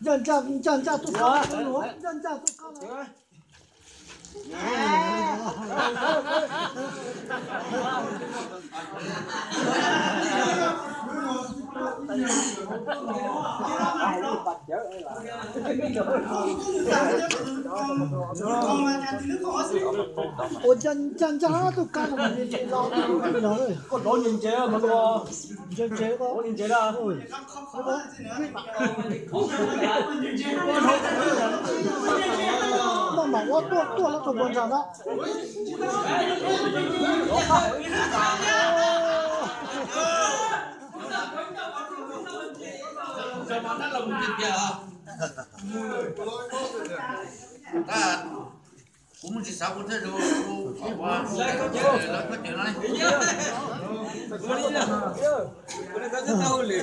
Ncaj ncaj, ncaj ncaj tuaj kab, ncaj ncaj tuaj kab. Ua ncaj ncaj tuaj kab no los. Koj dov ntse ntse mas luag. Ntse ntse, ntse ntse da. Maj mam ua tuaj tuaj los rau puag nram no. Kuv mus tsis xav kuv thiaj zoo, kuv ua lawv koj cawm no li.